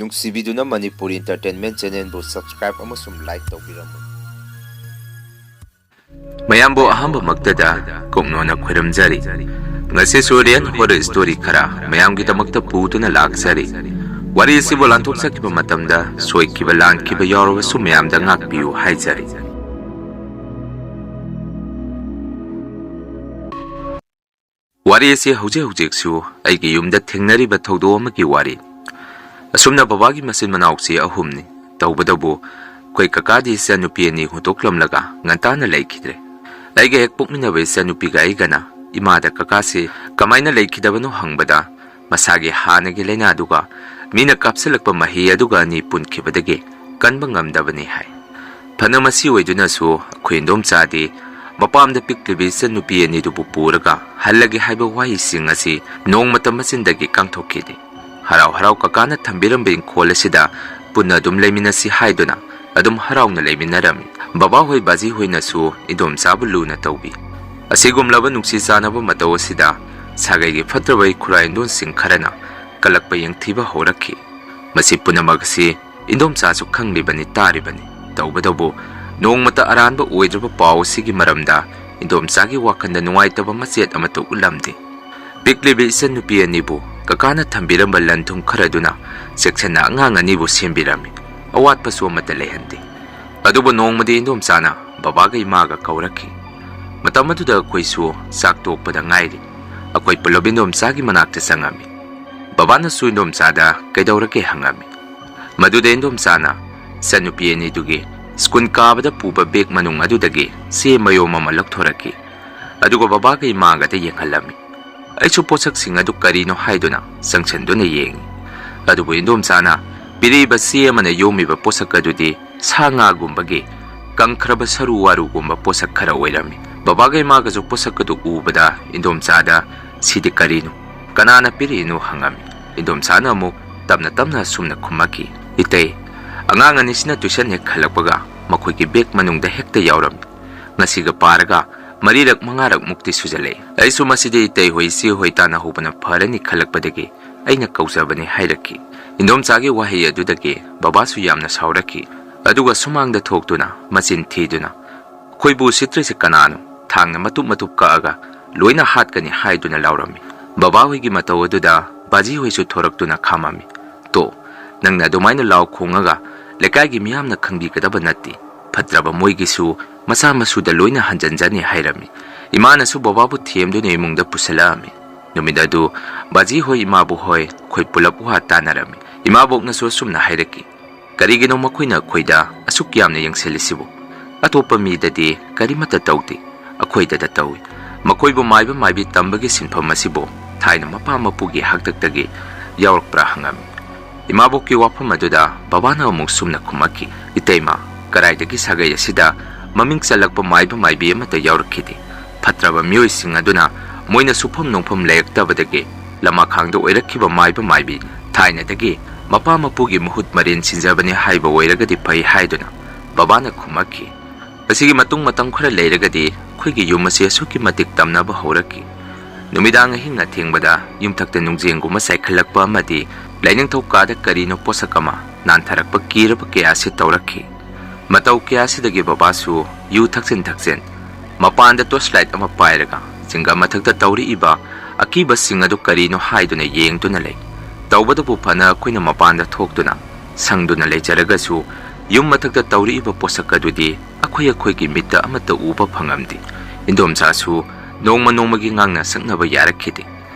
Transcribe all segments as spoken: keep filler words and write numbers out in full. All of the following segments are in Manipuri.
ꯅꯨꯡꯁꯤꯕꯤꯗꯨꯅ ꯃꯅꯤꯄꯨꯔꯤ Entertainment Channelꯕꯨ subscribe ꯑꯃꯁꯨꯡ like ꯇꯧꯕꯤꯔꯝꯃꯨ꯫ ꯃꯌꯥꯝꯕꯨ ꯑꯍꯥꯟꯕꯃꯛꯇꯗ ꯀꯣꯛꯅꯣꯟꯅ ꯈꯣꯏꯔꯝꯖꯔꯤ꯫ ꯉꯁꯤꯁꯨ real horror story ꯈꯔ ꯃꯌꯥꯝꯒꯤꯗꯃꯛꯇ ꯄꯨꯗꯨꯅ ꯂꯥꯛꯆꯔꯤ꯫ ꯋꯥꯔꯤ ꯑꯁꯤꯕꯨ ꯂꯥꯟꯊꯣꯛꯆꯈꯤꯕ ꯃꯇꯝꯗ ꯁꯣꯏꯈꯤꯕ ꯂꯥꯟꯈꯤꯕ ꯌꯥꯎꯔꯕꯁꯨ ꯃꯌꯥꯝꯗ ꯉꯥꯛꯄꯤꯌꯨ ꯍꯥꯏꯖꯔꯤ꯫ ꯋꯥꯔꯤ ꯑꯁꯤ ꯍꯧꯖꯤꯛ ꯍꯧꯖꯤꯛꯁꯨ ꯑꯩꯒꯤ ꯌꯨꯝꯗ ꯊꯦꯡꯅꯔꯤꯕ ꯊꯧꯗꯣꯛ ꯑꯃꯒꯤ ꯋꯥꯔꯤ꯫ ꯑꯁꯨꯝꯅ ꯕꯕꯥꯒꯤ ꯃꯆꯤꯟ ꯃꯅꯥꯎꯁꯤ ꯑꯍꯨꯝꯅꯤ꯫ ꯇꯧꯕꯇꯕꯨ ꯑꯩꯈꯣꯏ ꯀꯀꯥꯗꯤ ꯏꯆꯟꯅꯨꯄꯤ ꯑꯅꯤ ꯍꯨꯟꯗꯣꯛꯂꯝꯂꯒ ꯉꯟꯇꯥꯅ ꯂꯩꯈꯤꯗ꯭ꯔꯦ꯫ ꯑꯩꯒ ꯍꯦꯛ ꯄꯣꯛꯃꯤꯟꯅꯕ ꯏꯆꯟꯅꯨꯄꯤꯒ ꯑꯩꯒꯅ ꯏꯃꯥꯗ ꯀꯀꯥꯁꯤ ꯀꯃꯥꯏꯅ ꯂꯩꯈꯤꯗꯕꯅꯣ ꯍꯪꯕꯗ, ꯃꯁꯥꯒꯤ ꯍꯥꯟꯅꯒꯤ ꯂꯥꯏꯅꯥꯗꯨꯒ ꯃꯤꯅ ꯀꯥꯞꯁꯤꯜꯂꯛꯄ ꯃꯍꯤ ꯑꯗꯨꯒ ꯑꯅꯤ ꯄꯨꯟꯈꯤꯕꯗꯒꯤ ꯀꯟꯕ ꯉꯝꯗꯕꯅꯤ ꯍꯥꯏ꯫ ꯐꯅ ꯃꯁꯤ ꯑꯣꯏꯗꯨꯅꯁꯨ ꯑꯩꯈꯣꯏ ꯏꯟꯗꯣꯝꯆꯥꯗꯤ ꯃꯄꯥꯝꯗ ꯄꯤꯛꯂꯤꯕ ꯏꯆꯟꯅꯨꯄꯤ ꯑꯅꯤꯗꯨꯕꯨ ꯄꯨꯔꯒ ꯍꯜꯂꯒꯦ ꯍꯥꯏꯕ ꯋꯥꯍꯩꯁꯤꯡ ꯑꯁꯤ ꯅꯣꯡꯃꯇ ꯃꯆꯤꯟꯗꯒꯤ ꯀꯥꯡꯊꯣꯛꯈꯤꯗꯦ꯫ ꯍꯔꯥꯎ ꯍꯔꯥꯎ ꯀꯀꯥꯅ ꯊꯝꯕꯤꯔꯝꯕ ꯏꯪꯈꯣꯜ ꯑꯁꯤꯗ ꯄꯨꯟꯅ ꯑꯗꯨꯝ ꯂꯩꯃꯤꯟꯅꯁꯤ ꯍꯥꯏꯗꯨꯅ ꯑꯗꯨꯝ ꯍꯔꯥꯎꯅ ꯂꯩꯃꯤꯟꯅꯔꯝꯃꯤ꯫ ꯕꯕꯥꯍꯣꯏ ꯕꯥꯖꯤꯍꯣꯏꯅꯁꯨ ꯏꯟꯗꯣꯝꯆꯥꯕꯨ ꯂꯨꯅ ꯇꯧꯕꯤ꯫ ꯑꯁꯤꯒꯨꯝꯂꯕ ꯅꯨꯡꯁꯤ ꯆꯥꯟꯅꯕ ꯃꯇꯧ ꯑꯁꯤꯗ ꯁꯥꯒꯩꯒꯤ ꯐꯠꯇ꯭ꯔꯕ ꯏꯈꯨꯔꯥ ꯏꯟꯗꯣꯟꯁꯤꯡ ꯈꯔꯅ ꯀꯜꯂꯛꯄ ꯌꯦꯡꯊꯤꯕ ꯍꯧꯔꯛꯈꯤ꯫ ꯃꯁꯤ ꯄꯨꯝꯅꯃꯛ ꯑꯁꯤ ꯏꯟꯗꯣꯝꯆꯥꯁꯨ ꯈꯪꯂꯤꯕꯅꯤ, ꯇꯥꯔꯤꯕꯅꯤ꯫ ꯇꯧꯕꯇꯕꯨ ꯅꯣꯡꯃꯇ ꯑꯔꯥꯟꯕ ꯑꯣꯏꯗ꯭ꯔꯕ ꯄꯥꯎ ꯑꯁꯤꯒꯤ ꯃꯔꯝꯗ ꯏꯟꯗꯣꯝꯆꯥꯒꯤ ꯋꯥꯈꯜꯗ ꯅꯨꯡꯉꯥꯏꯇꯕ ꯃꯆꯦꯠ ꯑꯃꯠꯇ ꯎꯠꯂꯝꯗꯦ꯫ ꯄꯤꯛꯂꯤꯕ ꯏꯆꯟꯅꯨꯄꯤ ꯑꯅꯤꯕꯨ ꯀꯀꯥꯅ ꯊꯝꯕꯤꯔꯝꯕ ꯂꯟ ꯊꯨꯝ ꯈꯔꯗꯨꯅ ꯆꯦꯛꯁꯤꯟꯅ ꯑꯉꯥꯡ ꯑꯅꯤꯕꯨ ꯁꯦꯝꯕꯤꯔꯝꯃꯤ꯫ ꯑꯋꯥꯠꯄꯁꯨ ꯑꯃꯠꯇ ꯂꯩꯍꯟꯗꯦ꯫ ꯑꯗꯨꯕꯨ ꯅꯣꯡꯃꯗꯤ ꯏꯟꯗꯣꯝꯆꯥꯅ ꯕꯕꯥꯒ ꯏꯃꯥꯒ ꯀꯧꯔꯛꯈꯤ꯫ ꯃꯇꯝ ꯑꯗꯨꯗ ꯑꯩꯈꯣꯏꯁꯨ ꯆꯥꯛ ꯇꯣꯛꯄꯗ ꯉꯥꯏꯔꯤ꯫ ꯑꯩꯈꯣꯏ ꯄꯨꯂꯞ ꯏꯟꯗꯣꯝꯆꯥꯒꯤ ꯃꯅꯥꯛꯇ ꯆꯪꯉꯝꯃꯤ꯫ ꯕꯕꯥꯅꯁꯨ ꯏꯟꯗꯣꯝꯆꯥꯗ ꯀꯩꯗꯧꯔꯒꯦ ꯍꯪꯉꯝꯃꯤ꯫ ꯃꯗꯨꯗ ꯏꯟꯗꯣꯝꯆꯥꯅ ꯏꯆꯟꯅꯨꯄꯤ ꯑꯅꯤꯗꯨꯒꯤ ꯁ꯭ꯀꯨꯜ ꯀꯥꯕꯗ ꯄꯨꯕ ꯕꯦꯒ ꯃꯅꯨꯡ ꯑꯗꯨꯗꯒꯤ ꯆꯦ ꯃꯌꯣꯝ ꯑꯃ ꯂꯧꯊꯣꯔꯛꯈꯤ꯫ ꯑꯗꯨꯒ ꯕꯕꯥꯒ ꯏꯃꯥꯒꯗ ꯌꯦꯡꯍꯜꯂꯝꯃꯤ꯫ ꯑꯩꯁꯨ ꯄꯣꯠꯁꯛꯁꯤꯡ ꯑꯗꯨ ꯀꯔꯤꯅꯣ ꯍꯥꯏꯗꯨꯅ ꯆꯪꯁꯤꯟꯗꯨꯅ ꯌꯦꯡꯉꯤ꯫ ꯑꯗꯨꯕꯨ ꯏꯟꯗꯣꯝꯆꯥꯅ ꯄꯤꯔꯛꯏꯕ ꯆꯦ ꯑꯃꯅ ꯌꯣꯝꯃꯤꯕ ꯄꯣꯠꯁꯛ ꯑꯗꯨꯗꯤ ꯁꯥ ꯉꯥꯒꯨꯝꯕꯒꯤ ꯀꯪꯈ꯭ꯔꯕ ꯁꯔꯨ ꯋꯥꯔꯨꯒꯨꯝꯕ ꯄꯣꯠꯁꯛ ꯈꯔ ꯑꯣꯏꯔꯝꯃꯤ꯫ ꯕꯕꯥꯒ ꯏꯃꯥꯒꯁꯨ ꯄꯣꯠꯁꯛ ꯑꯗꯨ ꯎꯕꯗ ꯏꯟꯗꯣꯝꯆꯥꯗ, "ꯁꯤꯗꯤ ꯀꯔꯤꯅꯣ? ꯀꯅꯥꯅ ꯄꯤꯔꯛꯏꯅꯣ?" ꯍꯪꯉꯝꯃꯤ꯫ ꯏꯟꯗꯣꯝꯆꯥꯅ ꯑꯃꯨꯛ ꯇꯞꯅ ꯇꯞꯅ ꯑꯁꯨꯝꯅ ꯈꯨꯝꯃꯛꯈꯤ, "ꯏꯇꯩ, ꯑꯉꯥꯡ ꯑꯅꯤꯁꯤꯅ tuition ꯍꯦꯛ ꯍꯜꯂꯛꯄꯒ ꯃꯈꯣꯏꯒꯤ ꯕꯦꯒ ꯃꯅꯨꯡꯗ ꯍꯦꯛꯇ ꯌꯥꯎꯔꯝꯃꯤ꯫ ꯉꯁꯤꯒ ꯄꯥꯔꯒ ꯃꯔꯤꯔꯛ ꯃꯉꯥꯔꯛ ꯃꯨꯛꯇꯤ ꯁꯨꯖꯜꯂꯛꯏ꯫ ꯑꯩꯁꯨ ꯃꯁꯤꯗꯤ ꯏꯇꯩ ꯍꯣꯏ ꯏꯆꯦ ꯍꯣꯏ ꯇꯥꯟꯅꯍꯧꯕꯅ ꯐꯔꯅꯤ ꯈꯜꯂꯛꯄꯗꯒꯤ ꯑꯩꯅ ꯀꯧꯖꯕꯅꯤ" ꯍꯥꯏꯔꯛꯈꯤ꯫ ꯏꯟꯗꯣꯝꯆꯥꯒꯤ ꯋꯥꯍꯩ ꯑꯗꯨꯗꯒꯤ ꯕꯕꯥꯁꯨ ꯌꯥꯝꯅ ꯁꯥꯎꯔꯛꯈꯤ꯫ ꯑꯗꯨꯒ ꯁꯨꯃꯥꯡꯗ ꯊꯣꯛꯇꯨꯅ ꯃꯆꯤꯟ ꯊꯤꯗꯨꯅ, "ꯑꯩꯈꯣꯏꯕꯨ ꯎꯁꯤꯠꯇ꯭ꯔꯤꯁꯦ ꯀꯅꯥꯅꯣ? ꯊꯥꯡꯅ ꯃꯇꯨꯞ ꯃꯇꯨꯞ ꯀꯛꯑꯒ ꯂꯣꯏꯅ ꯍꯥꯠꯀꯅꯤ" ꯍꯥꯏꯗꯨꯅ ꯂꯥꯎꯔꯝꯃꯤ꯫ ꯕꯕꯥꯍꯣꯏꯒꯤ ꯃꯇꯧ ꯑꯗꯨꯗ ꯕꯥꯖꯤꯍꯣꯏꯁꯨ ꯊꯣꯔꯛꯇꯨꯅ ꯈꯥꯝꯃꯝꯃꯤ꯫ "ꯇꯣ, ꯅꯪꯅ ꯑꯗꯨꯃꯥꯏꯅ ꯂꯥꯎ ꯈꯣꯡꯉꯒ ꯂꯩꯀꯥꯏꯒꯤ ꯃꯤꯌꯥꯝꯅ ꯈꯪꯕꯤꯒꯗꯕ ꯅꯠꯇꯦ꯫ ꯐꯠꯇ꯭ꯔꯕ ꯃꯣꯏꯒꯤꯁꯨ ꯃꯆꯥ ꯃꯁꯨꯗ ꯂꯣꯏꯅ ꯍꯟꯖꯟꯖꯅꯤ" ꯍꯥꯏꯔꯝꯃꯤ꯫ ꯏꯃꯥꯅꯁꯨ ꯕꯕꯥꯕꯨ ꯊꯦꯝꯗꯨꯅ ꯏꯃꯨꯡꯗ ꯄꯨꯁꯜꯂꯛꯑꯝꯃꯤ꯫ ꯅꯨꯃꯤꯠ ꯑꯗꯨ ꯕꯥꯖꯤꯍꯣꯏ, ꯏꯃꯥꯕꯨꯍꯣꯏ, ꯑꯩꯈꯣꯏ ꯄꯨꯂꯞ ꯋꯥ ꯇꯥꯅꯔꯝꯃꯤ꯫ ꯏꯃꯥꯕꯣꯛꯅꯁꯨ ꯑꯁꯨꯝꯅ ꯍꯥꯏꯔꯛꯈꯤ, "ꯀꯔꯤꯒꯤꯅꯣ ꯃꯈꯣꯏꯅ ꯑꯩꯈꯣꯏꯗ ꯑꯁꯨꯛ ꯌꯥꯝꯅ ꯌꯦꯡꯁꯤꯜꯂꯤꯁꯤꯕꯨ? ꯑꯇꯣꯞꯄ ꯃꯤꯗꯗꯤ ꯀꯔꯤꯃꯠꯇ ꯇꯧꯗꯦ, ꯑꯩꯈꯣꯏꯗꯗ ꯇꯧꯏ꯫ ꯃꯈꯣꯏꯕꯨ ꯃꯥꯏꯕ ꯃꯥꯏꯕꯤ ꯇꯝꯕꯒꯤ ꯁꯤꯟꯐꯝ ꯑꯁꯤꯕꯨ ꯊꯥꯏꯅ ꯃꯄꯥ ꯃꯄꯨꯒꯤ ꯍꯥꯛꯇꯛꯇꯒꯤ ꯌꯥꯎꯔꯛꯄ꯭ꯔꯥ?" ꯍꯪꯉꯝꯃꯤ꯫ ꯏꯃꯥꯕꯣꯛꯀꯤ ꯋꯥꯐꯝ ꯑꯗꯨꯗ ꯕꯕꯥꯅ ꯑꯃꯨꯛ ꯁꯨꯝꯅ ꯈꯨꯝꯃꯛꯈꯤ, "ꯏꯇꯩꯃ, ꯀꯗꯥꯏꯗꯒꯤ ꯁꯥꯒꯩ ꯑꯁꯤꯗ ꯃꯃꯤꯡ ꯆꯜꯂꯛꯄ ꯃꯥꯏꯕ ꯃꯥꯏꯕꯤ ꯑꯃꯠꯇ ꯌꯥꯎꯔꯛꯈꯤꯗꯦ꯫ ꯐꯠꯇ꯭ꯔꯕ ꯃꯤꯑꯣꯏꯁꯤꯡ ꯑꯗꯨꯅ ꯃꯣꯏꯅ ꯁꯨꯐꯝ ꯅꯣꯡꯐꯝ ꯂꯩꯔꯛꯇꯕꯗꯒꯤ ꯂꯃꯈꯥꯡꯗ ꯑꯣꯏꯔꯛꯈꯤꯕ ꯃꯥꯏꯕ ꯃꯥꯏꯕꯤ ꯊꯥꯏꯅꯗꯒꯤ ꯃꯄꯥ ꯃꯄꯨꯒꯤ ꯃꯍꯨꯠ ꯃꯔꯦꯟ ꯁꯤꯟꯖꯕꯅꯤ ꯍꯥꯏꯕ ꯑꯣꯏꯔꯒꯗꯤ ꯐꯩ" ꯍꯥꯏꯗꯨꯅ ꯕꯕꯥꯅ ꯈꯨꯝꯃꯛꯈꯤ꯫ ꯑꯁꯤꯒꯤ ꯃꯇꯨꯡ ꯃꯇꯝ ꯈꯔ ꯂꯩꯔꯒꯗꯤ ꯑꯩꯈꯣꯏꯒꯤ ꯌꯨꯝ ꯑꯁꯤ ꯑꯁꯨꯛꯀꯤ ꯃꯇꯤꯛ ꯇꯝꯅꯕ ꯍꯧꯔꯛꯈꯤ꯫ ꯅꯨꯃꯤꯗꯥꯡ ꯑꯍꯤꯡ ꯑꯊꯦꯡꯕꯗ ꯌꯨꯝꯊꯛꯇ ꯅꯨꯡꯖꯦꯡꯒꯨꯝꯕ ꯆꯥꯏꯈꯠꯂꯛꯄ ꯑꯃꯗꯤ ꯂꯥꯏꯅꯤꯡꯊꯧ ꯀꯥꯗ ꯀꯔꯤꯅꯣ ꯄꯣꯠꯁꯛ ꯑꯃ ꯅꯥꯟꯊꯔꯛꯄ ꯀꯤꯔꯕ ꯀꯌꯥꯁꯤ ꯇꯧꯔꯛꯈꯤ꯫ ꯃꯇꯧ ꯀꯌꯥꯁꯤꯗꯒꯤ ꯕꯕꯥꯁꯨ ꯌꯨ ꯊꯛꯆꯤꯟ ꯊꯛꯆꯤꯟ ꯃꯄꯥꯟꯗ torch light ꯑꯃ ꯄꯥꯏꯔꯒ ꯖꯤꯡꯒ ꯃꯊꯛꯇ ꯇꯧꯔꯛꯏꯕ ꯑꯀꯤꯕꯁꯤꯡ ꯑꯗꯨ ꯀꯔꯤꯅꯣ ꯍꯥꯏꯗꯨꯅ ꯌꯦꯡꯗꯨꯅ ꯂꯩ꯫ ꯇꯧꯕꯇꯕꯨ ꯐꯅ ꯑꯩꯈꯣꯏꯅ ꯃꯄꯥꯟꯗ ꯊꯣꯛꯇꯨꯅ ꯁꯪꯗꯨꯅ ꯂꯩꯖꯔꯒꯁꯨ ꯌꯨꯝ ꯃꯊꯛꯇ ꯇꯧꯔꯛꯏꯕ ꯄꯣꯠꯁꯛ ꯑꯗꯨꯗꯤ ꯑꯩꯈꯣꯏ ꯑꯩꯈꯣꯏꯒꯤ ꯃꯤꯠꯇ ꯑꯃꯠꯇ ꯎꯕ ꯐꯪꯉꯝꯗꯦ꯫ ꯏꯟꯗꯣꯝꯆꯥꯁꯨ ꯅꯣꯡꯃ ꯅꯣꯡꯃꯒꯤ ꯉꯥꯡꯅ ꯁꯛꯅꯕ ꯌꯥꯔꯛꯈꯤꯗꯦ꯫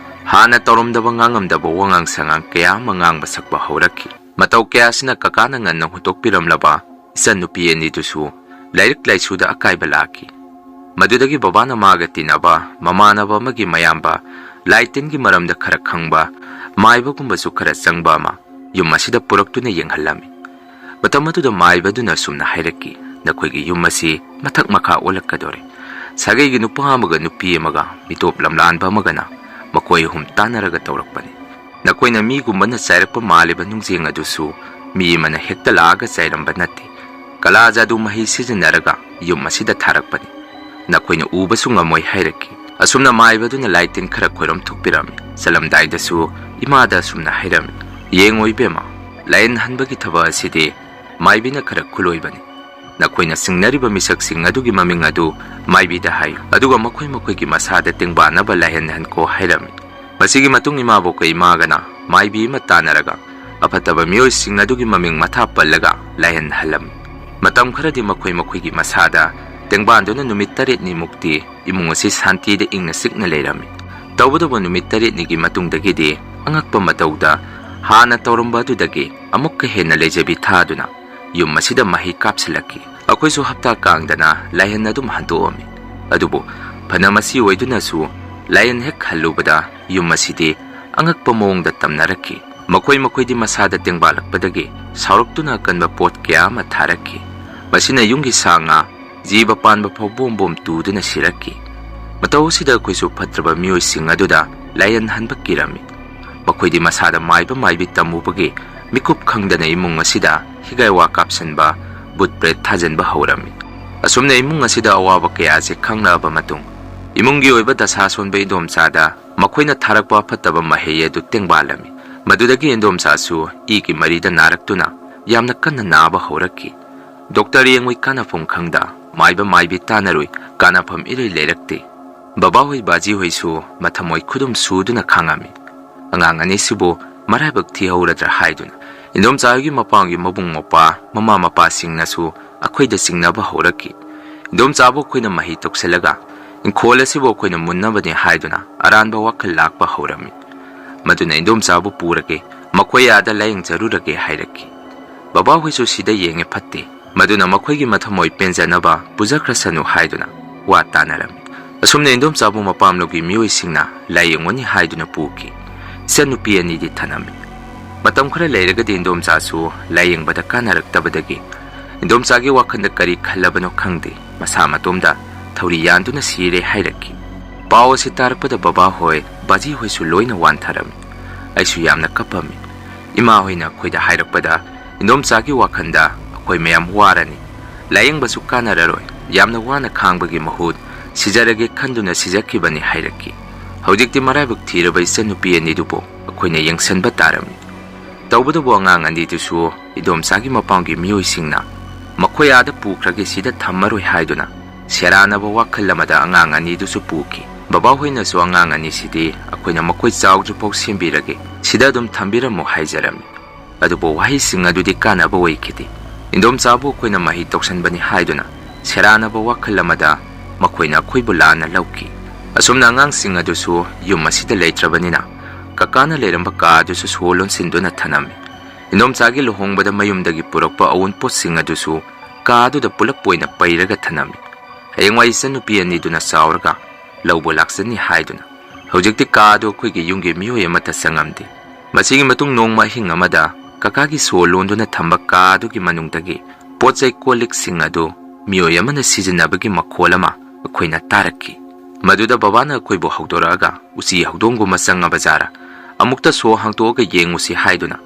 ꯍꯥꯟꯅ ꯇꯧꯔꯝꯗꯕ ꯉꯥꯡꯉꯝꯗꯕ ꯋꯥꯉꯥꯡ ꯁꯉꯥꯡ ꯀꯌꯥ ꯑꯃ ꯉꯥꯡꯕ ꯁꯛꯄ ꯍꯧꯔꯛꯈꯤ꯫ ꯃꯇꯧ ꯀꯌꯥꯁꯤꯅ ꯀꯀꯥꯅ ꯉꯟꯅ ꯍꯨꯟꯗꯣꯛꯄꯤꯔꯝꯂꯕ ꯏꯆꯟꯅꯨꯄꯤ ꯑꯅꯤꯗꯨꯁꯨ ꯂꯥꯏꯔꯤꯛ ꯂꯥꯏꯁꯨꯗ ꯑꯀꯥꯏꯕ ꯂꯥꯛꯈꯤ꯫ ꯃꯗꯨꯗꯒꯤ ꯕꯕꯥꯅ ꯃꯥꯒ ꯇꯤꯟꯅꯕ ꯃꯃꯥꯟꯅꯕ ꯑꯃꯒꯤ ꯃꯌꯥꯝꯕ, ꯂꯥꯏ ꯇꯤꯟꯒꯤ ꯃꯔꯝꯗ ꯈꯔ ꯈꯪꯕ, ꯃꯥꯏꯕꯒꯨꯝꯕꯁꯨ ꯈꯔ ꯆꯪꯕ ꯑꯃ ꯌꯨꯝ ꯑꯁꯤꯗ ꯄꯨꯔꯛꯇꯨꯅ ꯌꯦꯡꯍꯜꯂꯝꯃꯤ꯫ ꯃꯇꯝ ꯑꯗꯨꯗ ꯃꯥꯏꯕꯗꯨꯅ ꯑꯁꯨꯝꯅ ꯍꯥꯏꯔꯛꯈꯤ, "ꯅꯈꯣꯏꯒꯤ ꯌꯨꯝ ꯑꯁꯤ ꯃꯊꯛ ꯃꯈꯥ ꯑꯣꯜꯂꯛꯀꯗꯧꯔꯦ꯫ ꯁꯥꯒꯩꯒꯤ ꯅꯨꯄꯥ ꯑꯃꯒ ꯅꯨꯄꯤ ꯑꯃꯒ ꯃꯤꯇꯣꯞ ꯂꯝꯂꯥꯟꯕ ꯑꯃꯒꯅ ꯃꯈꯣꯏ ꯑꯍꯨꯝ ꯇꯥꯟꯅꯔꯒ ꯇꯧꯔꯛꯄꯅꯤ꯫ ꯅꯈꯣꯏꯅ ꯃꯤꯒꯨꯝꯕꯅ ꯆꯥꯏꯔꯛꯄ ꯃꯥꯜꯂꯤꯕ ꯅꯨꯡꯖꯦꯡ ꯑꯗꯨꯁꯨ ꯃꯤ ꯑꯃꯅ ꯍꯦꯛꯇ ꯂꯥꯛꯑꯒ ꯆꯥꯏꯔꯝꯕ ꯅꯠꯇꯦ꯫ ꯀꯂꯥ ꯖꯥꯗꯨ ꯃꯍꯩ ꯁꯤꯖꯤꯟꯅꯔꯒ ꯌꯨꯝ ꯑꯁꯤꯗ ꯊꯥꯔꯛꯄꯅꯤ꯫ ꯅꯈꯣꯏꯅ ꯎꯕꯁꯨ ꯉꯝꯃꯣꯏ" ꯍꯥꯏꯔꯛꯈꯤ꯫ ꯑꯁꯨꯝꯅ ꯃꯥꯏꯕꯗꯨꯅ ꯂꯥꯏ ꯇꯤꯟ ꯈꯔ ꯈꯣꯏꯔꯝ ꯊꯣꯛꯄꯤꯔꯝꯃꯤ꯫ ꯆꯠꯂꯝꯗꯥꯏꯗꯁꯨ ꯏꯃꯥꯗ ꯑꯁꯨꯝꯅ ꯍꯥꯏꯔꯝꯃꯤ, "ꯌꯦꯡꯉꯣ ꯏꯕꯦꯝꯃ, ꯂꯥꯏꯌꯦꯟ ꯍꯟꯕꯒꯤ ꯊꯕꯛ ꯑꯁꯤꯗꯤ ꯃꯥꯏꯕꯤꯅ ꯈꯔ ꯈꯨꯂꯣꯏꯕꯅꯤ꯫ ꯅꯈꯣꯏꯅ ꯆꯤꯡꯅꯔꯤꯕ ꯃꯤꯁꯛꯁꯤꯡ ꯑꯗꯨꯒꯤ ꯃꯃꯤꯡ ꯑꯗꯨ ꯃꯥꯏꯕꯤꯗ ꯍꯥꯏꯌꯨ, ꯑꯗꯨꯒ ꯃꯈꯣꯏ ꯃꯈꯣꯏꯒꯤ ꯃꯁꯥꯗ ꯇꯦꯡꯕꯥꯟꯅꯕ ꯂꯥꯏꯍꯟ ꯍꯟꯈꯣ" ꯍꯥꯏꯔꯝꯃꯤ꯫ ꯃꯁꯤꯒꯤ ꯃꯇꯨꯡ ꯏꯃꯥꯕꯣꯛꯀ ꯏꯃꯥꯒꯅ ꯃꯥꯏꯕꯤ ꯑꯃ ꯇꯥꯟꯅꯔꯒ ꯑꯐꯠꯇꯕ ꯃꯤꯑꯣꯏꯁꯤꯡ ꯑꯗꯨꯒꯤ ꯃꯃꯤꯡ ꯃꯊꯥ ꯄꯜꯂꯒ ꯂꯥꯏꯍꯟ ꯍꯜꯂꯝꯃꯤ꯫ ꯃꯇꯝ ꯈꯔꯗꯤ ꯃꯈꯣꯏ ꯃꯈꯣꯏꯒꯤ ꯃꯁꯥꯗ ꯇꯦꯡꯕꯥꯟꯗꯨꯅ ꯅꯨꯃꯤꯠ ꯇꯔꯦꯠꯅꯤꯃꯨꯛꯇꯤ ꯏꯃꯨꯡ ꯑꯁꯤ ꯁꯥꯟꯇꯤꯗ ꯏꯪꯅ ꯆꯤꯛꯅ ꯂꯩꯔꯝꯃꯤ꯫ ꯇꯧꯕꯇꯕꯨ ꯅꯨꯃꯤꯠ ꯇꯔꯦꯠꯅꯤꯒꯤ ꯃꯇꯨꯡꯗꯒꯤꯗꯤ ꯑꯉꯛꯄ ꯃꯇꯧꯗ ꯍꯥꯟꯅ ꯇꯧꯔꯝꯕ ꯑꯗꯨꯗꯒꯤ ꯑꯃꯨꯛꯀ ꯍꯦꯟꯅ ꯂꯩꯖꯕꯤ ꯊꯥꯗꯨꯅ ꯌꯨꯝ ꯑꯁꯤꯗ ꯃꯍꯩ ꯀꯥꯞꯁꯤꯜꯂꯛꯈꯤ꯫ ꯑꯩꯈꯣꯏꯁꯨ ꯍꯞꯇꯥ ꯀꯥꯡꯗꯅ ꯂꯥꯏꯍꯟ ꯑꯗꯨꯝ ꯍꯟꯗꯣꯛꯑꯝꯃꯤ꯫ ꯑꯗꯨꯕꯨ ꯐꯅ ꯃꯁꯤ ꯑꯣꯏꯗꯨꯅꯁꯨ ꯂꯥꯏꯍꯟ ꯍꯦꯛ ꯍꯜꯂꯨꯕꯗ ꯌꯨꯝ ꯑꯁꯤꯗꯤ ꯑꯉꯛꯄ ꯃꯑꯣꯡꯗ ꯇꯝꯅꯔꯛꯈꯤ꯫ ꯃꯈꯣꯏ ꯃꯈꯣꯏꯗꯤ ꯃꯁꯥꯗ ꯇꯦꯡꯕꯥꯜꯂꯛꯄꯗꯒꯤ ꯁꯥꯎꯔꯛꯇꯨꯅ ꯑꯀꯟꯕ ꯄꯣꯠ ꯀꯌꯥ ꯑꯃ ꯊꯥꯔꯛꯈꯤ꯫ ꯃꯁꯤꯅ ꯌꯨꯝꯒꯤ ꯁꯥ ꯉꯥ, ꯖꯤꯕ ꯄꯥꯟꯕ ꯐꯥꯎ ꯕꯣꯝ ꯕꯣꯝ ꯇꯨꯗꯨꯅ ꯁꯤꯔꯛꯈꯤ꯫ ꯃꯇꯧ ꯑꯁꯤꯗ ꯑꯩꯈꯣꯏꯁꯨ ꯐꯠꯇ꯭ꯔꯕ ꯃꯤꯑꯣꯏꯁꯤꯡ ꯑꯗꯨꯗ ꯂꯥꯏꯍꯟ ꯍꯟꯕ ꯀꯤꯔꯝꯃꯤ꯫ ꯃꯈꯣꯏꯗꯤ ꯃꯁꯥꯗ ꯃꯥꯏꯕ ꯃꯥꯏꯕꯤ ꯇꯝꯃꯨꯕꯒꯤ ꯃꯤꯀꯨꯞ ꯈꯪꯗꯅ ꯏꯃꯨꯡ ꯑꯁꯤꯗ ꯍꯤꯒꯥꯏ ꯋꯥ ꯀꯥꯞꯁꯤꯟꯕ, ꯕꯨꯠ ꯄ꯭ꯔꯦꯠ ꯊꯥꯖꯤꯟꯕ ꯍꯧꯔꯝꯃꯤ꯫ ꯑꯁꯨꯝꯅ ꯏꯃꯨꯡ ꯑꯁꯤꯗ ꯑꯋꯥꯕ ꯀꯌꯥꯁꯦ ꯈꯪꯂꯛꯑꯕ ꯃꯇꯨꯡ, ꯏꯃꯨꯡꯒꯤ ꯑꯣꯏꯕ ꯗꯁꯥ ꯁꯣꯟꯕ ꯏꯟꯗꯣꯝꯆꯥꯗ ꯃꯈꯣꯏꯅ ꯊꯥꯔꯛꯄ ꯑꯐꯠꯇꯕ ꯃꯍꯩ ꯑꯗꯨ ꯇꯦꯡꯕꯥꯜꯂꯝꯃꯤ꯫ ꯃꯗꯨꯗꯒꯤ ꯏꯟꯗꯣꯝꯆꯥꯁꯨ ꯏꯒꯤ ꯃꯔꯤꯗ ꯅꯥꯔꯛꯇꯨꯅ ꯌꯥꯝꯅ ꯀꯟꯅ ꯅꯥꯕ ꯍꯧꯔꯛꯈꯤ꯫ ꯗꯣꯛꯇꯔ ꯌꯦꯡꯉꯨꯏ, ꯀꯥꯟꯅꯐꯝ ꯈꯪꯗ, ꯃꯥꯏꯕ ꯃꯥꯏꯕꯤ ꯇꯥꯟꯅꯔꯨꯏ, ꯀꯥꯟꯅꯐꯝ ꯏꯔꯩ ꯂꯩꯔꯛꯇꯦ꯫ ꯕꯕꯥꯍꯣꯏ ꯕꯥꯖꯤꯍꯣꯏꯁꯨ ꯃꯊꯃꯣꯏ ꯈꯨꯗꯨꯝ ꯁꯨꯗꯨꯅ ꯈꯥꯡꯉꯝꯃꯤ꯫ ꯑꯉꯥꯡ ꯑꯅꯤꯁꯤꯕꯨ ꯃꯔꯥꯏꯕꯛ ꯊꯤꯍꯧꯔꯗ꯭ꯔꯥ ꯍꯥꯏꯗꯨꯅ ꯏꯟꯗꯣꯝꯆꯥ ꯍꯣꯏꯒꯤ ꯃꯄꯥꯝꯒꯤ ꯃꯕꯨꯡ ꯃꯧꯄ꯭ꯋꯥ, ꯃꯃꯥ ꯃꯄꯥꯁꯤꯡꯅꯁꯨ ꯑꯩꯈꯣꯏꯗ ꯆꯤꯡꯅꯕ ꯍꯧꯔꯛꯈꯤ꯫ "ꯏꯟꯗꯣꯝꯆꯥꯕꯨ ꯑꯩꯈꯣꯏꯅ ꯃꯍꯩ ꯇꯧꯁꯤꯜꯂꯒ ꯏꯪꯈꯣꯜ ꯑꯁꯤꯕꯨ ꯑꯩꯈꯣꯏꯅ ꯃꯨꯟꯅꯕꯅꯤ" ꯍꯥꯏꯗꯨꯅ ꯑꯔꯥꯟꯕ ꯋꯥꯈꯜ ꯂꯥꯛꯄ ꯍꯧꯔꯝꯃꯤ꯫ ꯃꯗꯨꯅ ꯏꯟꯗꯣꯝꯆꯥꯕꯨ ꯄꯨꯔꯒꯦ, ꯃꯈꯣꯏ ꯑꯥꯗ ꯂꯥꯌꯦꯡꯖꯔꯨꯔꯒꯦ ꯍꯥꯏꯔꯛꯈꯤ꯫ ꯕꯕꯥꯍꯣꯏꯁꯨ ꯁꯤꯗ ꯌꯦꯡꯉꯦ ꯐꯠꯇꯦ, ꯃꯗꯨꯅ ꯃꯈꯣꯏꯒꯤ ꯃꯊꯃꯣꯏ ꯄꯦꯟꯖꯅꯕ ꯄꯨꯖꯈ꯭ꯔꯁꯅꯨ ꯍꯥꯏꯗꯨꯅ ꯋꯥ ꯇꯥꯅꯔꯝꯃꯤ꯫ ꯑꯁꯨꯝꯅ ꯏꯟꯗꯣꯝꯆꯥꯕꯨ ꯃꯄꯥꯝꯂꯣꯝꯒꯤ ꯃꯤꯑꯣꯏꯁꯤꯡꯅ ꯂꯥꯌꯦꯡꯉꯨꯅꯤ ꯍꯥꯏꯗꯨꯅ ꯄꯨꯈꯤ꯫ ꯏꯆꯟꯅꯨꯄꯤ ꯑꯅꯤꯗꯤ ꯊꯅꯝꯃꯤ꯫ ꯃꯇꯝ ꯈꯔ ꯂꯩꯔꯒꯗꯤ ꯏꯟꯗꯣꯝꯆꯥꯁꯨ ꯂꯥꯌꯦꯡꯕꯗ ꯀꯥꯟꯅꯔꯛꯇꯕꯗꯒꯤ ꯏꯟꯗꯣꯝꯆꯥꯒꯤ ꯋꯥꯈꯜꯗ ꯀꯔꯤ ꯈꯜꯂꯕꯅꯣ ꯈꯪꯗꯦ, ꯃꯁꯥ ꯃꯇꯣꯝꯗ ꯊꯧꯔꯤ ꯌꯥꯟꯗꯨꯅ ꯁꯤꯔꯦ ꯍꯥꯏꯔꯛꯈꯤ꯫ ꯄꯥꯎ ꯑꯁꯤ ꯇꯥꯔꯛꯄꯗ ꯕꯕꯥꯍꯣꯏ, ꯕꯥꯖꯤꯍꯣꯏꯁꯨ ꯂꯣꯏꯅ ꯋꯥꯟꯊꯔꯝꯃꯤ꯫ ꯑꯩꯁꯨ ꯌꯥꯝꯅ ꯀꯞꯄꯝꯃꯤ꯫ ꯏꯃꯥꯍꯣꯏꯅ ꯑꯩꯈꯣꯏꯗ ꯍꯥꯏꯔꯛꯄꯗ ꯏꯟꯗꯣꯝꯆꯥꯒꯤ ꯋꯥꯈꯜꯗ "ꯑꯩꯈꯣꯏ ꯃꯌꯥꯝ ꯋꯥꯔꯅꯤ, ꯂꯥꯌꯦꯡꯕꯁꯨ ꯀꯥꯟꯅꯔꯔꯣꯏ, ꯌꯥꯝꯅ ꯋꯥꯅ ꯈꯥꯡꯕꯒꯤ ꯃꯍꯨꯠ ꯁꯤꯖꯔꯒꯦ ꯈꯟꯗꯨꯅ ꯁꯤꯖꯈꯤꯕꯅꯤ" ꯍꯥꯏꯔꯛꯈꯤ꯫ ꯍꯧꯖꯤꯛꯇꯤ ꯃꯔꯥꯏꯕꯛ ꯊꯤꯔꯕ ꯏꯆꯟꯅꯨꯄꯤ ꯑꯅꯤꯗꯨꯕꯨ ꯑꯩꯈꯣꯏꯅ ꯌꯦꯡꯁꯤꯟꯕ ꯇꯥꯔꯝꯃꯤ꯫ ꯇꯧꯕꯇꯕꯨ ꯑꯉꯥꯡ ꯑꯅꯤꯗꯨꯁꯨ ꯏꯗꯣꯝꯆꯥꯒꯤ ꯃꯄꯥꯝꯒꯤ ꯃꯤꯑꯣꯏꯁꯤꯡꯅ ꯃꯈꯣꯏ ꯑꯥꯗ ꯄꯨꯈ꯭ꯔꯒꯦ, ꯁꯤꯗ ꯊꯝꯃꯔꯣꯏ ꯍꯥꯏꯗꯨꯅ ꯁꯦꯔꯥꯟꯅꯕ ꯋꯥꯈꯜ ꯑꯃꯗ ꯑꯉꯥꯡ ꯑꯅꯤꯗꯨꯁꯨ ꯄꯨꯈꯤ꯫ ꯕꯕꯥꯍꯣꯏꯅꯁꯨ ꯑꯉꯥꯡ ꯑꯅꯤꯁꯤꯗꯤ ꯑꯩꯈꯣꯏꯅ ꯃꯈꯣꯏ ꯆꯥꯎꯗ꯭ꯔꯤꯐꯥꯎ ꯁꯦꯝꯕꯤꯔꯒꯦ, ꯁꯤꯗ ꯑꯗꯨꯝ ꯊꯝꯕꯤꯔꯝꯃꯣ ꯍꯥꯏꯖꯔꯝꯃꯤ꯫ ꯑꯗꯨꯕꯨ ꯋꯥꯍꯩꯁꯤꯡ ꯑꯗꯨꯗꯤ ꯀꯥꯟꯅꯕ ꯑꯣꯏꯈꯤꯗꯦ꯫ ꯏꯟꯗꯣꯝꯆꯥꯕꯨ ꯑꯩꯈꯣꯏꯅ ꯃꯍꯩ ꯇꯧꯁꯟꯕꯅꯤ ꯍꯥꯏꯗꯨꯅ ꯁꯦꯔꯥꯟꯅꯕ ꯋꯥꯈꯜ ꯑꯃꯗ ꯃꯈꯣꯏꯅ ꯑꯩꯈꯣꯏꯕꯨ ꯂꯥꯟꯅ ꯂꯧꯈꯤ꯫ ꯑꯁꯨꯝꯅ ꯑꯉꯥꯡꯁꯤꯡ ꯑꯗꯨꯁꯨ ꯌꯨꯝ ꯑꯁꯤꯗ ꯂꯩꯇ꯭ꯔꯕꯅꯤꯅ ꯀꯀꯥꯅ ꯂꯩꯔꯝꯕ ꯀꯥ ꯑꯗꯨꯁꯨ ꯁꯣ ꯂꯣꯟꯁꯤꯟꯗꯨꯅ ꯊꯅꯝꯃꯤ꯫ ꯏꯟꯗꯣꯝꯆꯥꯒꯤ ꯂꯨꯍꯣꯡꯕꯗ ꯃꯌꯨꯝꯗꯒꯤ ꯄꯨꯔꯛꯄ ꯑꯑꯣꯟꯄꯣꯠꯁꯤꯡ ꯑꯗꯨꯁꯨ ꯀꯥ ꯑꯗꯨꯗ ꯄꯨꯂꯞ ꯑꯣꯏꯅ ꯄꯩꯔꯒ ꯊꯅꯝꯃꯤ꯫ ꯍꯌꯦꯡꯋꯥꯏ ꯏꯆꯟꯅꯨꯄꯤ ꯑꯅꯤꯗꯨꯅ ꯆꯥꯎꯔꯒ ꯂꯧꯕ ꯂꯥꯛꯆꯅꯤ ꯍꯥꯏꯗꯨꯅ꯫ ꯍꯧꯖꯤꯛꯇꯤ ꯀꯥ ꯑꯗꯨ ꯑꯩꯈꯣꯏꯒꯤ ꯌꯨꯝꯒꯤ ꯃꯤꯑꯣꯏ ꯑꯃꯠꯇ ꯆꯪꯉꯝꯗꯦ꯫ ꯃꯁꯤꯒꯤ ꯃꯇꯨꯡ ꯅꯣꯡꯃ ꯑꯍꯤꯡ ꯑꯃꯗ ꯀꯀꯥꯒꯤ ꯁꯣ ꯂꯣꯟꯗꯨꯅ ꯊꯝꯕ ꯀꯥ ꯑꯗꯨꯒꯤ ꯃꯅꯨꯡꯗꯒꯤ ꯄꯣꯠ ꯆꯩ ꯀꯣꯜ ꯂꯤꯛꯁꯤꯡ ꯑꯗꯨ ꯃꯤꯑꯣꯏ ꯑꯃꯅ ꯁꯤꯖꯤꯟꯅꯕꯒꯤ ꯃꯈꯣꯜ ꯑꯃ ꯑꯩꯈꯣꯏꯅ ꯇꯥꯔꯛꯈꯤ꯫ ꯃꯗꯨꯗ ꯕꯕꯥꯅ ꯑꯩꯈꯣꯏꯕꯨ ꯍꯧꯗꯣꯔꯛꯑꯒ ꯎꯆꯤ ꯍꯧꯗꯣꯡꯒꯨꯝꯕ ꯆꯪꯉꯕ ꯖꯥꯔꯥ, ꯑꯃꯨꯛꯇ ꯁꯣ ꯍꯥꯡꯇꯣꯛꯑꯒ ꯌꯦꯡꯉꯨꯁꯤ ꯍꯥꯏꯗꯨꯅ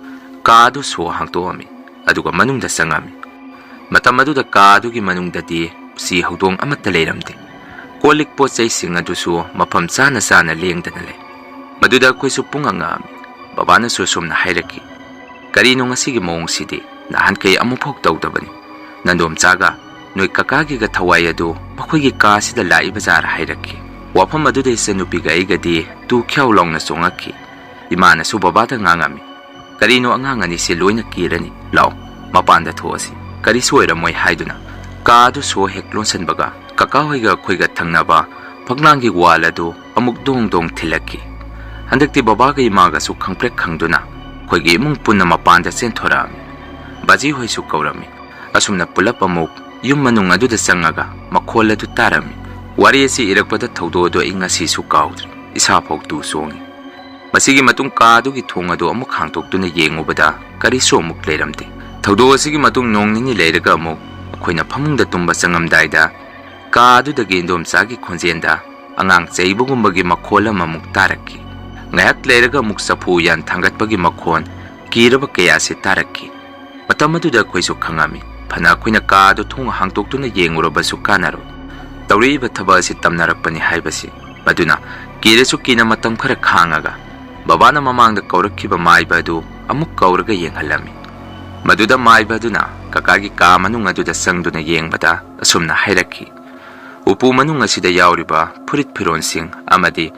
ꯀꯥ ꯑꯗꯨ ꯁꯣ ꯍꯥꯡꯇꯣꯛꯑꯝꯃꯤ꯫ ꯑꯗꯨꯒ ꯃꯅꯨꯡꯗ ꯆꯪꯉꯝꯃꯤ꯫ ꯃꯇꯝ ꯑꯗꯨꯗ ꯀꯥ ꯑꯗꯨꯒꯤ ꯃꯅꯨꯡꯗꯗꯤ ꯎꯆꯤ ꯍꯧꯗꯣꯡ ꯑꯃꯠꯇ ꯂꯩꯔꯝꯗꯦ꯫ ꯀꯣꯜ ꯂꯤꯛ ꯄꯣꯠ ꯆꯩꯁꯤꯡ ꯑꯗꯨꯁꯨ ꯃꯐꯝ ꯆꯥꯅ ꯆꯥꯅ ꯂꯦꯡꯗꯅ ꯂꯩ꯫ ꯃꯗꯨꯗ ꯑꯩꯈꯣꯏꯁꯨ ꯄꯨꯡꯉꯛ ꯉꯛꯑꯝꯃꯤ꯫ ꯕꯕꯥꯅꯁꯨ ꯑꯁꯨꯝꯅ ꯍꯥꯏꯔꯛꯈꯤ, "ꯀꯔꯤꯅꯣ ꯉꯁꯤꯒꯤ ꯃꯑꯣꯡꯁꯤꯗꯤ? ꯅꯍꯥꯟꯈꯩ ꯑꯃꯨꯛꯐꯥꯎ ꯇꯧꯗꯕꯅꯤ꯫ ꯅꯟꯗꯣꯝꯆꯥꯒ ꯅꯣꯏ ꯀꯀꯥꯒꯤꯒ ꯊꯋꯥꯏ ꯑꯗꯨ ꯃꯈꯣꯏꯒꯤ ꯀꯥꯁꯤꯗ ꯂꯥꯛꯏꯕ ꯖꯥꯔ?" ꯍꯥꯏꯔꯛꯈꯤ꯫ ꯋꯥꯐꯝ ꯑꯗꯨꯗ ꯏꯆꯟꯅꯨꯄꯤꯒ ꯑꯩꯒꯗꯤ ꯇꯨ ꯈ꯭ꯌꯥꯎ ꯂꯥꯎꯅ ꯆꯣꯡꯉꯛꯈꯤ꯫ ꯏꯃꯥꯅꯁꯨ ꯕꯕꯥꯗ ꯉꯥꯡꯉꯝꯃꯤ, "ꯀꯔꯤꯅꯣ, ꯑꯉꯥꯡ ꯑꯅꯤꯁꯦ ꯂꯣꯏꯅ ꯀꯤꯔꯅꯤ꯫ ꯂꯥꯛꯑꯣ, ꯃꯄꯥꯟꯗ ꯊꯣꯛꯑꯁꯤ, ꯀꯔꯤꯁꯨ ꯑꯣꯏꯔꯝꯃꯣꯏ" ꯍꯥꯏꯗꯨꯅ ꯀꯥ ꯑꯗꯨ ꯁꯣ ꯍꯦꯛ ꯂꯣꯟꯁꯤꯟꯕꯒ ꯀꯀꯥ ꯍꯣꯏꯒ ꯑꯩꯈꯣꯏꯒ ꯊꯪꯅꯕ ꯐꯛꯂꯥꯡꯒꯤ ꯋꯥꯜ ꯑꯗꯨ ꯑꯃꯨꯛ ꯗꯣꯡ ꯗꯣꯡ ꯊꯤꯜꯂꯛꯈꯤ꯫ ꯍꯟꯗꯛꯇꯤ ꯕꯕꯥꯒ ꯏꯃꯥꯒꯁꯨ ꯈꯪꯄ꯭ꯔꯦꯛ ꯈꯪꯗꯨꯅ ꯑꯩꯈꯣꯏꯒꯤ ꯏꯃꯨꯡ ꯄꯨꯟꯅ ꯃꯄꯥꯟꯗ ꯆꯦꯟꯊꯣꯔꯛꯑꯝꯃꯤ꯫ ꯕꯥꯖꯤ ꯍꯣꯏꯁꯨ ꯀꯧꯔꯝꯃꯤ꯫ ꯑꯁꯨꯝꯅ ꯄꯨꯂꯞ ꯑꯃꯨꯛ ꯌꯨꯝ ꯃꯅꯨꯡ ꯑꯗꯨꯗ ꯆꯪꯉꯒ ꯃꯈꯣꯜ ꯑꯗꯨ ꯇꯥꯔꯝꯃꯤ꯫ ꯋꯥꯔꯤ ꯑꯁꯤ ꯏꯔꯛꯄꯗ ꯊꯧꯗꯣꯛ ꯑꯗꯨ ꯑꯩ ꯉꯁꯤꯁꯨ ꯀꯥꯎꯗ꯭ꯔꯤ꯫ ꯏꯁꯥꯐꯥꯎ ꯇꯨ ꯆꯣꯡꯉꯤ꯫ ꯃꯁꯤꯒꯤ ꯃꯇꯨꯡ ꯀꯥ ꯑꯗꯨꯒꯤ ꯊꯣꯡ ꯑꯗꯨ ꯑꯃꯨꯛ ꯍꯥꯡꯗꯣꯛꯇꯨꯅ ꯌꯦꯡꯉꯨꯕꯗ ꯀꯔꯤꯁꯨ ꯑꯃꯨꯛ ꯂꯩꯔꯝꯗꯦ꯫ ꯊꯧꯗꯣꯛ ꯑꯁꯤꯒꯤ ꯃꯇꯨꯡ ꯅꯣꯡ ꯅꯤꯅꯤ ꯂꯩꯔꯒ ꯑꯃꯨꯛ ꯑꯩꯈꯣꯏꯅ ꯐꯃꯨꯡꯗ ꯇꯨꯝꯕ ꯆꯪꯉꯝꯗꯥꯏꯗ ꯀꯥ ꯑꯗꯨꯗꯒꯤ ꯏꯟꯗꯣꯝꯆꯥꯒꯤ ꯈꯣꯟꯖꯦꯜꯗ ꯑꯉꯥꯡ ꯆꯩꯕꯒꯨꯝꯕꯒꯤ ꯃꯈꯣꯜ ꯑꯃꯃꯨꯛ ꯇꯥꯔꯛꯈꯤ꯫ ꯉꯥꯏꯍꯥꯛ ꯂꯩꯔꯒ ꯑꯃꯨꯛ ꯆꯐꯨ ꯎꯌꯥꯟ ꯊꯥꯡꯒꯠꯄꯒꯤ ꯃꯈꯣꯟ ꯀꯤꯔꯕ ꯀꯌꯥꯁꯤ ꯇꯥꯔꯛꯈꯤ꯫ ꯃꯇꯝ ꯑꯗꯨꯗ ꯑꯩꯈꯣꯏꯁꯨ ꯈꯪꯉꯝꯃꯤ꯫ ꯐꯅ ꯑꯩꯈꯣꯏꯅ ꯀꯥ ꯑꯗꯨ ꯊꯣꯡ ꯍꯥꯡꯗꯣꯛꯇꯨꯅ ꯌꯦꯡꯉꯨꯔꯕꯁꯨ ꯀꯥꯟꯅꯔꯣꯏ꯫ ꯇꯧꯔꯛꯏꯕ ꯊꯕꯛ ꯑꯁꯤ ꯇꯝꯅꯔꯛꯄꯅꯤ ꯍꯥꯏꯕꯁꯤ꯫ ꯃꯗꯨꯅ ꯀꯤꯔꯁꯨ ꯀꯤꯅ ꯃꯇꯝ ꯈꯔ ꯈꯥꯡꯉꯒ ꯕꯕꯥꯅ ꯃꯃꯥꯡꯗ ꯀꯧꯔꯛꯈꯤꯕ ꯃꯥꯏꯕ ꯑꯗꯨ ꯑꯃꯨꯛ ꯀꯧꯔꯒ ꯌꯦꯡꯍꯜꯂꯝꯃꯤ꯫ ꯃꯗꯨꯗ ꯃꯥꯏꯕ ꯑꯗꯨꯅ ꯀꯀꯥꯒꯤ ꯀꯥ ꯃꯅꯨꯡ ꯑꯗꯨꯗ ꯆꯪꯗꯨꯅ ꯌꯦꯡꯕꯗ ꯑꯁꯨꯝꯅ ꯍꯥꯏꯔꯛꯈꯤ, "ꯎꯄꯨ ꯃꯅꯨꯡ ꯑꯁꯤꯗ ꯌꯥꯎꯔꯤꯕ ꯐꯨꯔꯤꯠ ꯐꯤꯔꯣꯟꯁꯤꯡ ꯑꯃꯗꯤ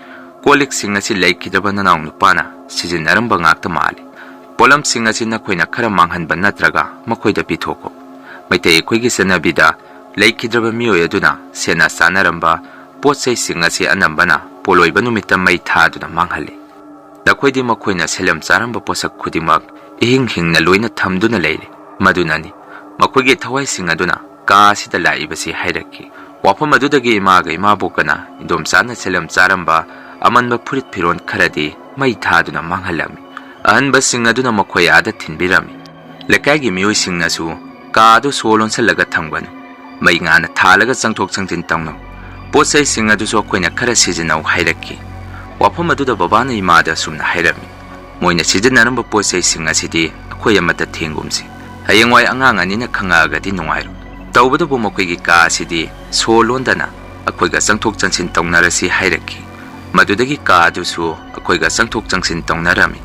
ꯀꯣꯜ ꯂꯤꯛꯁꯤꯡ ꯑꯁꯤ ꯂꯩꯈꯤꯗ꯭ꯔꯕ ꯅꯅꯥꯎ ꯅꯨꯄꯥꯅ ꯁꯤꯖꯤꯟꯅꯔꯝꯕ ꯉꯥꯛꯇ ꯃꯥꯜꯂꯤ꯫ ꯄꯣꯠꯂꯝꯁꯤꯡ ꯑꯁꯤ ꯅꯈꯣꯏꯅ ꯈꯔ ꯃꯥꯡꯍꯟꯕ ꯅꯠꯇ꯭ꯔꯒ ꯃꯈꯣꯏꯗ ꯄꯤꯊꯣꯛꯈꯣ꯫ ꯃꯩꯇꯩ ꯑꯩꯈꯣꯏꯒꯤ ꯆꯠꯅꯕꯤꯗ ꯂꯩꯈꯤꯗ꯭ꯔꯕ ꯃꯤꯑꯣꯏ ꯑꯗꯨꯅ ꯁꯦꯠꯅ ꯆꯥꯅꯔꯝꯕ ꯄꯣꯠ ꯆꯩꯁꯤꯡ ꯑꯁꯤ ꯑꯅꯝꯕꯅ ꯄꯣꯂꯣꯏꯕ ꯅꯨꯃꯤꯠꯇ ꯃꯩ ꯊꯥꯗꯨꯅ ꯃꯥꯡꯍꯜꯂꯤ꯫ ꯅꯈꯣꯏꯗꯤ ꯃꯈꯣꯏꯅ ꯁꯦꯠꯂꯝ ꯆꯥꯔꯝꯕ ꯄꯣꯠꯁꯛ ꯈꯨꯗꯤꯡꯃꯛ ꯏꯍꯤꯡ ꯍꯤꯡꯅ ꯂꯣꯏꯅ ꯊꯝꯗꯨꯅ ꯂꯩꯔꯤ꯫ ꯃꯗꯨꯅꯅꯤ ꯃꯈꯣꯏꯒꯤ ꯊꯋꯥꯏꯁꯤꯡ ꯑꯗꯨꯅ ꯀꯥ ꯑꯁꯤꯗ ꯂꯥꯛꯏꯕꯁꯤ" ꯍꯥꯏꯔꯛꯈꯤ꯫ ꯋꯥꯐꯝ ꯑꯗꯨꯗꯒꯤ ꯏꯃꯥꯒ ꯏꯃꯥꯕꯣꯛꯀꯅ ꯏꯟꯗꯣꯝꯆꯥꯅ ꯁꯦꯠꯂꯝ ꯆꯥꯔꯝꯕ ꯑꯃꯟꯕ ꯐꯨꯔꯤꯠ ꯐꯤꯔꯣꯜ ꯈꯔꯗꯤ ꯃꯩ ꯊꯥꯗꯨꯅ ꯃꯥꯡꯍꯜꯂꯝꯃꯤ꯫ ꯑꯍꯟꯕꯁꯤꯡ ꯑꯗꯨꯅ ꯃꯈꯣꯏ ꯑꯥꯗ ꯊꯤꯟꯕꯤꯔꯝꯃꯤ꯫ ꯂꯩꯀꯥꯏꯒꯤ ꯃꯤꯑꯣꯏꯁꯤꯡꯅꯁꯨ ꯀꯥ ꯑꯗꯨ ꯁꯣ ꯂꯣꯟꯁꯤꯜꯂꯒ ꯊꯝꯒꯅꯨ, ꯃꯩ ꯉꯥꯟꯅ ꯊꯥꯜꯂꯒ ꯆꯪꯊꯣꯛ ꯆꯪꯁꯤꯟ ꯇꯧꯅꯧ, ꯄꯣꯠ ꯆꯩꯁꯤꯡ ꯑꯗꯨꯁꯨ ꯑꯩꯈꯣꯏꯅ ꯈꯔ ꯁꯤꯖꯤꯟꯅꯧ ꯍꯥꯏꯔꯛꯈꯤ꯫ ꯋꯥꯐꯝ ꯑꯗꯨꯗ ꯕꯕꯥꯅ ꯏꯃꯥꯗ ꯑꯁꯨꯝꯅ ꯍꯥꯏꯔꯝꯃꯤ, "ꯃꯣꯏꯅ ꯁꯤꯖꯤꯟꯅꯔꯝꯕ ꯄꯣꯠ ꯆꯩꯁꯤꯡ ꯑꯁꯤꯗꯤ ꯑꯩꯈꯣꯏ ꯑꯃꯠꯇ ꯊꯦꯡꯒꯨꯝꯁꯤ꯫ ꯍꯌꯦꯡꯋꯥꯏ ꯑꯉꯥꯡ ꯑꯅꯤꯅ ꯈꯪꯉꯛꯑꯒꯗꯤ ꯅꯨꯡꯉꯥꯏꯔꯣꯏ꯫ ꯇꯧꯕꯇꯕꯨ ꯃꯈꯣꯏꯒꯤ ꯀꯥ ꯑꯁꯤꯗꯤ ꯁꯣ ꯂꯣꯟꯗꯅ ꯑꯩꯈꯣꯏꯒ ꯆꯪꯊꯣꯛ ꯆꯪꯁꯤꯟ ꯇꯧꯅꯔꯁꯤ" ꯍꯥꯏꯔꯛꯈꯤ꯫ ꯃꯗꯨꯗꯒꯤ ꯀꯥ ꯑꯗꯨꯁꯨ ꯑꯩꯈꯣꯏꯒ ꯆꯪꯊꯣꯛ ꯆꯪꯁꯤꯟ ꯇꯧꯅꯔꯝꯃꯤ꯫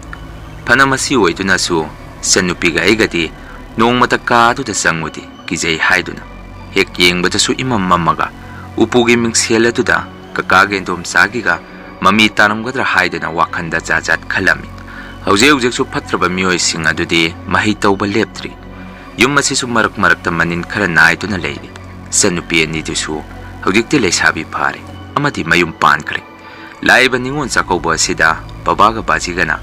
ꯐꯅ ꯃꯁꯤ ꯑꯣꯏꯗꯨꯅꯁꯨ ꯏꯆꯟꯅꯨꯄꯤꯒ ꯑꯩꯒꯗꯤ ꯅꯣꯡꯃꯇ ꯀꯥ ꯑꯗꯨꯗ ꯆꯪꯉꯨꯗꯦ, ꯀꯤꯖꯩ ꯍꯥꯏꯗꯨꯅ꯫ ꯍꯦꯛ ꯌꯦꯡꯕꯗꯁꯨ ꯏꯃꯝ ꯃꯝꯃꯒ ꯎꯄꯨꯒꯤ ꯃꯤꯡꯁꯦꯜ ꯑꯗꯨꯗ ꯀꯀꯥꯒ ꯏꯟꯗꯣꯝꯆꯥꯒꯤꯒ ꯃꯃꯤ ꯇꯥꯔꯝꯒꯗ꯭ꯔꯥ ꯍꯥꯏꯗꯨꯅ ꯋꯥꯈꯜꯗ ꯖꯥꯠ ꯖꯥꯠ ꯈꯜꯂꯝꯃꯤ꯫ ꯍꯧꯖꯤꯛ ꯍꯧꯖꯤꯛꯁꯨ ꯐꯠꯇ꯭ꯔꯕ ꯃꯤꯑꯣꯏꯁꯤꯡ ꯑꯗꯨꯗꯤ ꯃꯍꯩ ꯇꯧꯕ ꯂꯦꯞꯇ꯭ꯔꯤ꯫ ꯌꯨꯝ ꯑꯁꯤꯁꯨ ꯃꯔꯛ ꯃꯔꯛꯇ ꯃꯅꯤꯟ ꯈꯔ ꯅꯥꯏꯗꯨꯅ ꯂꯩꯔꯤ꯫ ꯏꯆꯟꯅꯨꯄꯤ ꯑꯅꯤꯗꯨꯁꯨ ꯍꯧꯖꯤꯛꯇꯤ ꯂꯩꯁꯥꯕꯤ ꯐꯥꯔꯦ ꯑꯃꯗꯤ ꯃꯌꯨꯝ ꯄꯥꯟꯈ꯭ꯔꯦ꯫ ꯂꯥꯛꯏꯕ ꯅꯤꯉꯣꯜ ꯆꯥꯛꯀꯧꯕ ꯑꯁꯤꯗ ꯕꯕꯥꯒ ꯕꯥꯖꯤꯒꯅ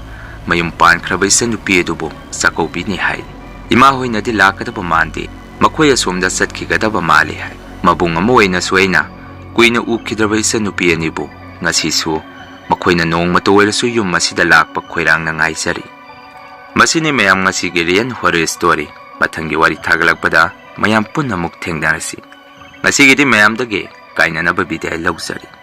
ꯃꯌꯨꯝ ꯄꯥꯟꯈ꯭ꯔꯕ ꯏꯆꯟꯅꯨꯄꯤ ꯑꯗꯨꯕꯨ ꯆꯥꯛꯀꯧꯕꯤꯅꯤ ꯍꯥꯏꯔꯤ꯫ ꯏꯃꯥ ꯍꯣꯏꯅꯗꯤ ꯂꯥꯛꯀꯗꯕ ꯃꯥꯟꯗꯦ, ꯃꯈꯣꯏ ꯑꯁꯣꯝꯗ ꯆꯠꯈꯤꯒꯗꯕ ꯃꯥꯜꯂꯤ ꯍꯥꯏ꯫ ꯃꯕꯨꯡ ꯑꯃ ꯑꯣꯏꯅꯁꯨ ꯑꯩꯅ ꯀꯨꯏꯅ ꯎꯈꯤꯗ꯭ꯔꯕ ꯏꯆꯟꯅꯨꯄꯤ ꯑꯅꯤꯕꯨ ꯉꯁꯤꯁꯨ ꯃꯈꯣꯏꯅ ꯅꯣꯡꯃꯇ ꯑꯣꯏꯔꯁꯨ ꯌꯨꯝ ꯑꯁꯤꯗ ꯂꯥꯛꯄ ꯈꯣꯏꯔꯥꯡꯅ ꯉꯥꯏꯖꯔꯤ꯫ ꯃꯁꯤꯅꯤ ꯃꯌꯥꯝ ꯉꯁꯤꯒꯤ Real Horror Story꯫ ꯃꯊꯪꯒꯤ ꯋꯥꯔꯤ ꯊꯥꯒꯠꯂꯛꯄꯗ ꯃꯌꯥꯝ ꯄꯨꯟꯅ ꯑꯃꯨꯛ ꯊꯦꯡꯅꯔꯁꯤ꯫ ꯉꯁꯤꯒꯤꯗꯤ ꯃꯌꯥꯝꯗꯒꯤ ꯀꯥꯏꯅꯅꯕ ꯕꯤꯗꯥꯏ ꯂꯧꯖꯔꯤ꯫